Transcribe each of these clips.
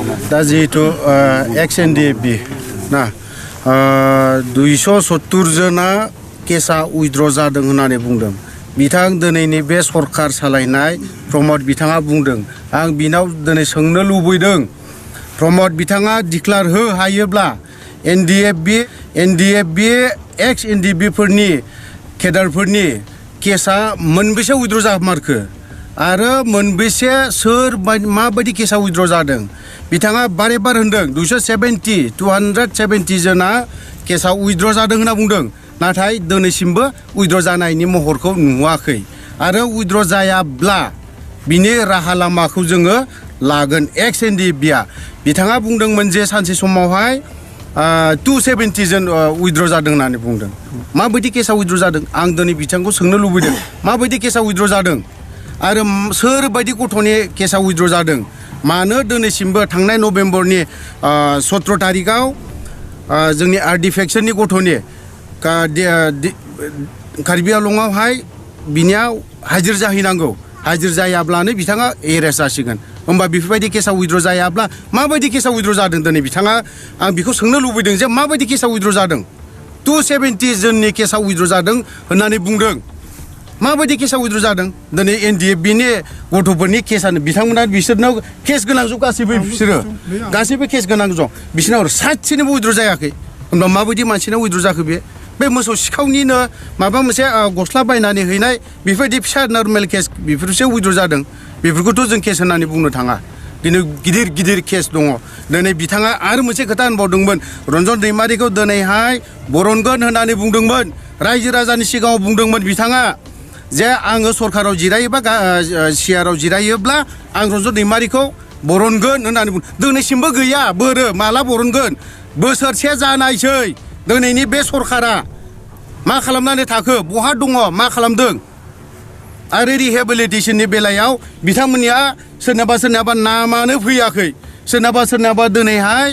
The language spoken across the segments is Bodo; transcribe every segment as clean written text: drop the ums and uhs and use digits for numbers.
दा जिहेतु एक्स एनडिएफबि ना 270 जना केसा उइद्र जादों होननानै बुंदों बिथां दिनैनि बे सरखार सालायनाय प्रमद बिथाङा बुंदों आं बिनाव दिनै सोंनो लुबैदों प्रमद बिथाङा डिक्लार हो हायोब्ला एनडिएफबि एक्स एनडिएफबिफोरनि केडारफोरनि केसा मोनबेसे उइद्र जामारखो आरो मोनबेसे सोर माबायदि केसा उइद्र जादों बिथाङा बारे बार होनदों 270 जना केसा उइद्र जादों होनना बुंदों नाथाय दिनैसिमबो उइद्र जानायनि महरखौ नुवाखै आरो उइद्र जायाब्ला बिनि राहा लामाखौ जोङो लागोन एक्स एनडिएफबिआ बिथाङा बुंदोंमोन जे सानसे समावहाय 270 जन उइद्र जादों होननानै बुंदों माबायदि केसा उइद्र जादों आं दिनै बिथांखौ सोंनो लुबैदों माबायदि केसा उइद्र जादों आरो सोरबायदि गथ'नि केसा उइद्र जादों मानो दिनैसिमबो थांनाय नभेम्बरनि 17 तारिखआव जोंनि आरडि फेक्सननि गथ'नि कार्बि आंलंआवहाय बिनियाव हाजिर जाहैनांगौ हाजिर जायाब्लानो बिथाङा एरेस्ट जासिगोन होमबा बेफोरबायदि केसा उइद्र जायाब्ला माबायदि केसा उइद्र जादों दिनै बिथाङा आं बेखौ सोंनो लुबैदों जे माबायदि केसा उइद्र जादों 270 जननि केसा उइद्र जादों होननानै बुंदों माबायदि केसा उइद्र जादों दिनै एनडिएफबिनि गथ'फोरनि केसानो बिथांमोना बिसोरनाव केस गोनां जब गासैबो केस गोनां दं बिसोरनाव सासेनिबो उइद्र जायाखै होमबा माबायदि मानसिनाव उइद्र जाखो बे मोसौ सिखावनिनो माबा मोनसे गस्ला बायनानै हैनाय बेफोरबायदि फिसा नर्मेल केस बेफोरसो उइद्र जादों बेफोरखौथ' जों केस होननानै बुंनो थाङा दिनै गिदिर गिदिर केस दङ दिनै बिथाङा आरो मोनसे खोथा होनबावदोंमोन रन्जन दैमारिखौ दिनैहाय बरनगोन होननानै बुंदोंमोन रायजो राजानि सिगाङाव बुंदोंमोन बिथाङा जे आङो सरकाराव जिरायोबा सियाराव जिरायोब्ला आं रन्जन दैमारिखौ बरनगोन होननानै बुंदों दिनैसिमबो गैया बोरो माला बरनगोन बोसोरसे जानायसै दिनैनि बे सरकारा मा खालामनानै थाखो बहा दङ मा खालामदों आरो रिहेबिलिटेसननि बेलायाव बिथांमोननिया सोरनाबा नामानो फैयाखै सोरनाबा दिनैहाय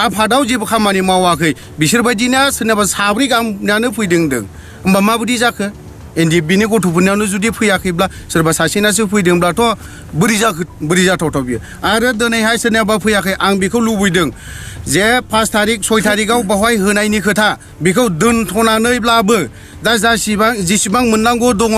आफादाव जेबो खामानि मावाखै बिसोरबायदिना सोरनाबा साब्रै गाहामानो फैदों होनदों होमबा माबायदि जाखो एनडिएफबिनि गथ'फोरनियावनो जुदि फैयाखैब्ला सोरबा सासेनासो फैदोंब्लाथ' बोरै जाथावथाव बियो आरो दिनैहाय सोरनाबा फैयाखै आं बेखौ लुबैदों जे 5 तारिख 6 तारिखआव बावहाय होनायनि खोथा बेखौ दोनथ'नानैब्लाबो दा जेसेबां मोननांगौ दङ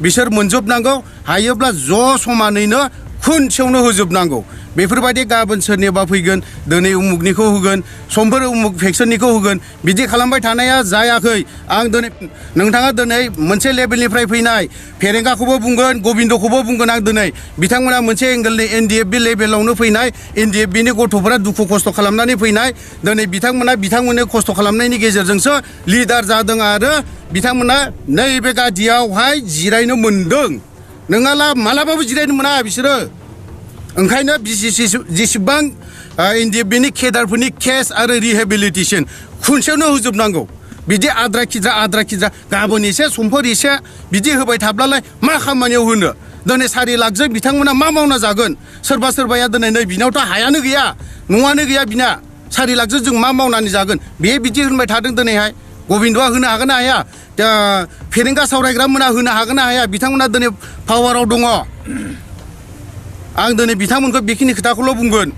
बिसोर मोनजोबनांगौ हायोब्ला ज' समानैनो खुनसेयावनो होजोबनांगौ बेफोरबायदि गाबोन सोरनिबा फैगोन दिनै उमुगनिखौ होगोन समफोर उमुग भेक्सिननिखौ होगोन बिदि खालामबाय थानाया जायाखै आं दिनै नोंथाङा दिनै मोनसे लेभेलनिफ्राय फैनाय फेरेंगाखौबो बुंगोन गबिन्दखौबो बुंगोन आं दिनै बिथांमोना मोनसे एंगेलनि एनडिएफबि लेभेलावनो फैनाय एनडिएफबिनि गथ'फोरा दुखु खस्थ' खालामनानै फैनाय दिनै बिथांमोननि खस्थ' खालामनायनि गेजेरजोंसो लिडार जादों आरो बिथांमोना नैबे गादियावहाय जिरायनो मोनदों नङाला मालाबाबो जिरायनो मोना बिसोरो ओंखायनो जेसेबां एनडिएफबिनि केडारफोरनि केस आरो रिहेबिलिटेसन खुनसेयावनो होजोबनांगौ बिदि आद्रा खिद्रा गाबोन एसे समफोर एसे बिदि होबाय थाब्लालाय मा खामानियाव होनो दिनै 4 लाखजों बिथांमोना मा मावना जागोन सोरबाया दिनै नै बिनावथ' हायानो गैया न'आनो गैया बिना 4 लाखजों जों मा मावनानै जागोन बिदि होनबाय थादों दिनैहाय गबिन्दआ होनो हागोन ना हाया फेरेंगा सावरायग्रा मोना होनो हागोन ना हाया बिथांमोना दिनै पावाराव दङ आं दिनै बिथांमोनखौ बेखिनि खोथाखौल' बुंगोन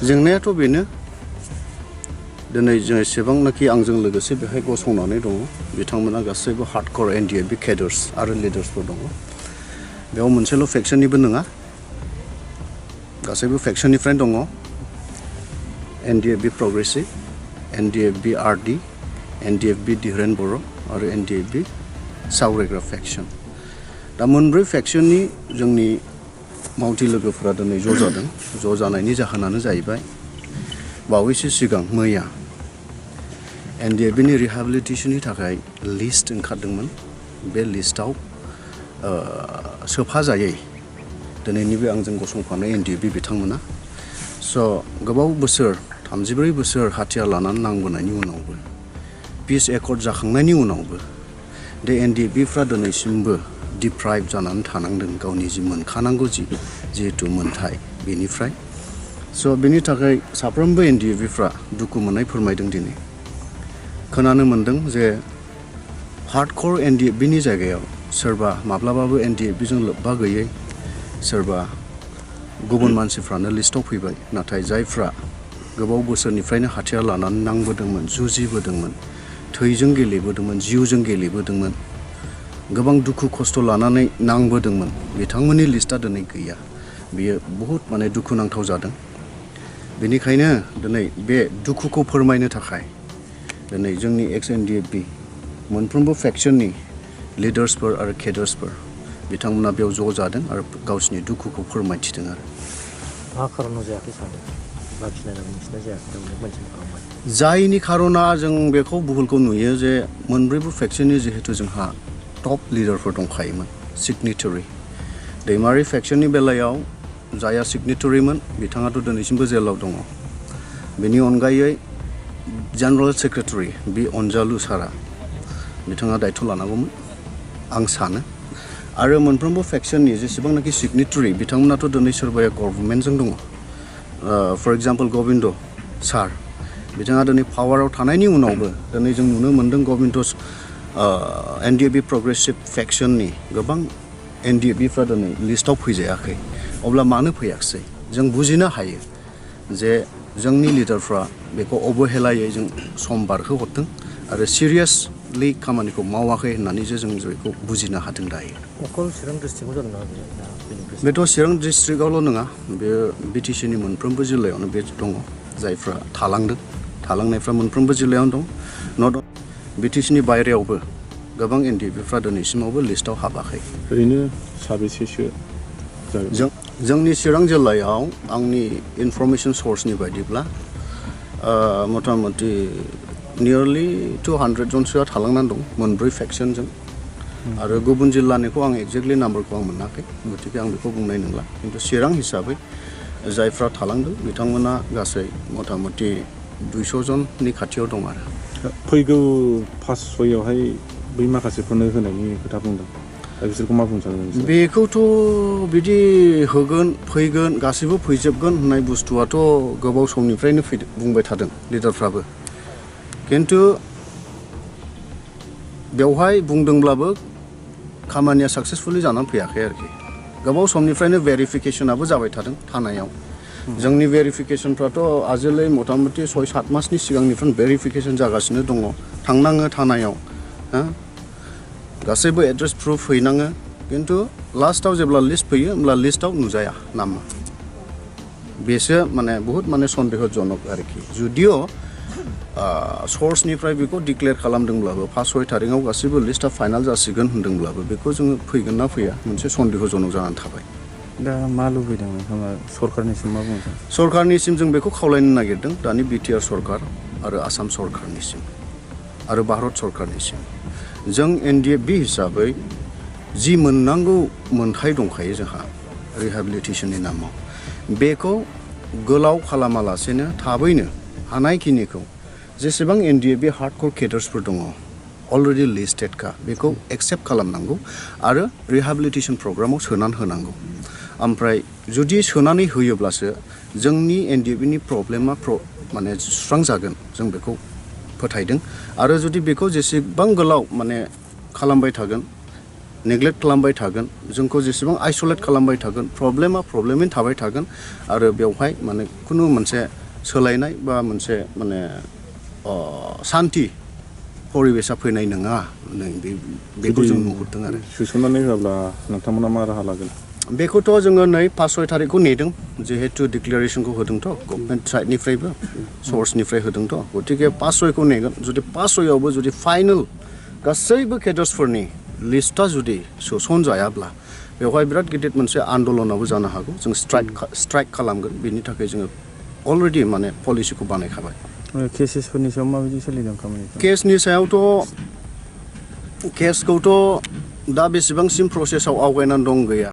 जेंनायाथ' बेनो दिनै जेसेबांनाखि आंजों लोगोसे बेहाय गसंनानै दङ बिथांमोना गासैबो हार्डक'र एनडिएफबि केडार्स आरो लिडार्सफोर दङ बेयाव मोनसेल' फेक्सननिबो नङा गासैबो फेक्सननिफ्रायनो दङ NDFB progressive NDFB RD NDFB Dhiren Boro' आरो एनडिएफबि सावरायग्रा फेक्सन दा मोनब्रै फेक्सननि जोंनि मावथि लोगोफोरा दिनै ज' जादों ज' जानायनि जाहोनानो जाहैबाय बावैसो सिगां मैया एनडिएफबिनि रिहेबिलिटेसननि थाखाय लिस्ट ओंखारदोंमोन बे लिस्टआव सोफाजायै दिनैनि बे आंजों गसंफानाय एनडिएफबि बिथांमोना स' गोबाव बोसोर 34 बोसोर हाथियार लानानै नांबोनायनि उनावबो पिस एकर्ड जाखांनायनि उनावबो दे एनडिएफबिफ्रा दिनैसिमबो डिप्राइभ जानानै थानांदों गावनि जि मोनखानांगौ जिहेतु मोनथाय बेनिफ्राय स' बेनि थाखाय साफ्रोमबो एनडिएफबिफ्रा दुखु मोननाय फोरमायदों दिनै खोनानो मोन्दों जे हार्डक'र एनडिएफबिनि जायगायाव सोरबा माब्लाबाबो एनडिएफबिजों लोब्बा गैयै सोरबा गुबुन मानसिफ्रानो लिस्टआव फैबाय नाथाय जायफ्रा गोबाव बोसोरनिफ्रायनो हाथियार लानानै नांबोदोंमोन जुजिबोदोंमोन थैजों गेलेबोदोंमोन जिउजों गेलेबोदोंमोन गोबां दुखु खस्थ' लानानै नांबोदोंमोन बिथांमोननि लिस्टआ दिनै गैया बेयो बहुत माने दुखुनांथाव जादों बेनिखायनो दिनै बे दुखुखौ फोरमायनो थाखाय दिनै जोंनि एक्स एनडिएफबि मोनफ्रोमबो फेक्सननि लिडार्सफोर आरो केडार्सफोर बिथांमोना बेयाव ज' जादों आरो गावसिनि दुखुखौ फोरमायथिदों आरो मा खारनाव जायाखै सानो लाखिनानै मिथिनाय जायाखै मोनसे खालामबाय जायनि खारना जों बेखौ बुहुलखौ नुयो जे मोनब्रैबो फेक्सननि जिहेतु जोंहा टप लिडारफोर दंखायोमोन सिगनेटरि दैमारि फेक्सननि बेलायाव जाया सिगनेटरिमोन बिथाङाथ' दिनैसिमबो जेलाव दङ बेनि अनगायै जेनेरेल सेक्रेटारि बि अनजालु सारा बिथाङा दायथ' लानांगौमोन आं सानो आरो मोनफ्रोमबो फेक्सननि जेसेबांनाखि सिगनेटरि बिथांमोनाथ' दिनै सोरबाया गभर्नमेन्टजों दङ फर एग्जाम्पल गबिन्द सार बिथाङा दिनै पावाराव थानायनि उनावबो दिनै जों नुनो मोन्दों गबिन्द एनडिएफबि प्रग्रेसिभ फेक्सननि गोबां एनडिएफबिफ्रा दिनै लिस्टआव फैजायाखै अब्ला मानो फैयाखिसै जों बुजिनो हायो जे जोंनि लिडारफ्रा बेखौ अबहेलायै जों सम बारहोहरदों आरो सिरियासलि खामानिखौ मावाखै होननानै जों बेखौ बुजिनो हादों दायो अकल चिरां डिस्ट्रिक्टआव जादों ना बेथ' चिरां डिस्ट्रिक्टआवल' नङा बेयो बिटिसिनि मोनफ्रोमबो जिल्लायावनो बे दङ जायफ्रा थालांनायफ्रा मोनफ्रोमबो जिल्लायावनो दं नट बिटिसिनि बायरायावबो गोबां एनडिएफबिफ्रा दिनैसिमावबो लिस्टआव हाबाखै ओरैनो साबेसेसो जोंनि चिरां जिल्लायाव आंनि इनफरमेसन सर्सनि बायदिब्ला मथा मथि नियरलि 200 जनसोआ थालांनानै दं मोनब्रै फेक्सनजों आरो गुबुन जिल्लानिखौ आं एक्जेक्टलि नाम्बारखौ आं मोनाखै गतिके आं बेखौ बुंनाय नंला खिन्थु चिरां हिसाबै जायफ्रा थालांदों बिथांमोना गासै मथा मथि 200 जननि खाथियाव दं आरो फैगौ फास सयआवहाय बै माखासेफोरनो होनायनि खोथा बुंदों दा बिसोरखौ मा बुंनो सानो बेखौथ' बिदि होगोन फैगोन गासैबो फैजोबगोन होननाय बुस्थुआथ' गोबाव समनिफ्रायनो बुंबाय थादों लिडारफ्राबो खिन्थु बेवहाय बुंदोंब्लाबो खामानिया साक्सेसफुलि जानानै फैयाखै आरोखि गोबाव समनिफ्रायनो भेरिफिकेसनाबो जाबाय थादों थानायाव जोंनि भेरिफिकेसनफ्राथ' आजोलै मथा मथि 6-7 मासनि सिगांनिफ्रायनो भेरिफिकेसन जागासिनो दङ थांनाङो थानायाव गासैबो एड्रेस प्रुफ हैनाङो खिन्थु लास्टआव जेब्ला लिस्ट फैयो होमब्ला लिस्टआव नुजाया नामा बेसो माने बहुत माने सन्देहजनक आरोखि जुदिअ सर्सनिफ्राय बेखौ डिक्लेयार खालामदोंब्लाबो 5-6 थारिखआव गासैबो लिस्टआ फाइनाल जासिगोन होनदोंब्लाबो बेखौ जोङो फैगोन ना फैया मोनसे सन्देहजनक जानानै थाबाय दा मा लुबैदों नोंथाङा सरकारनिसिम मा बुंनो सानो सरकारनिसिम जों बेखौ खावलायनो नागिरदों दानि बिटिआर सरकार आरो आसाम सरकारनिसिम आरो भारत सरकारनिसिम जों एनडिएफबि हिसाबै जि मोननांगौ मोनथाय दंखायो जोंहा रिहेबिलिटेसननि नामाव बेखौ गोलाव खालामालासेनो थाबैनो हानायखिनिखौ जेसेबां एनडिएफबि हार्डक'र केडार्सफोर दङ अलरेडि लिस्टेडखा बेखौ एक्सेप्ट खालामनांगौ आरो रिहेबिलिटेसन प्रग्रामाव सोनानै होनांगौ ओमफ्राय जुदि सोनानै होयोब्लासो जोंनि एनडिएफबिनि प्रब्लेमा माने सुस्रांजागोन जों बेखौ फोथायदों आरो जुदि बेखौ जेसेबां गोलाव माने खालामबाय थागोन नेग्लेक्ट खालामबाय थागोन जोंखौ जेसेबां आइसोलेट खालामबाय थागोन प्रब्लेमा प्रब्लेमैनो थाबाय थागोन आरो बेवहाय माने खुनु मोनसे सोलायनाय बा मोनसे माने शान्ति परिबेसा फैनाय नङा बेखौ जों नुहुरदों आरो सोसननानै होआब्ला नोंथांमोना मा राहा लागोन बेखौथ' जोङो नै 5-6 थारिखखौ नेदों जिहेतु डिक्लेरेसनखौ होदोंथ' गभर्नमेन्ट साइडनिफ्रायबो सर्सनिफ्राय होदोंथ' गतिके 5-6खौ नेगोन जुदि 5-6आवबो जुदि फाइनेल गासैबो केडार्सफोरनि लिस्टआ जुदि सोसनजायाब्ला बेवहाय बिराद गिदिर मोनसे आन्दलनाबो जानो हागौ जों स्ट्राइक खालामगोन बेनि थाखाय जोङो अलरेडि माने पलिसिखौ बानायखाबाय केसेसफोरनि सायाव माबायदि सोलिदों खामानि केसनि सायावथ' केसखौथ' दा बेसेबांसिम प्रसेसआव आवगायनानै दं गैया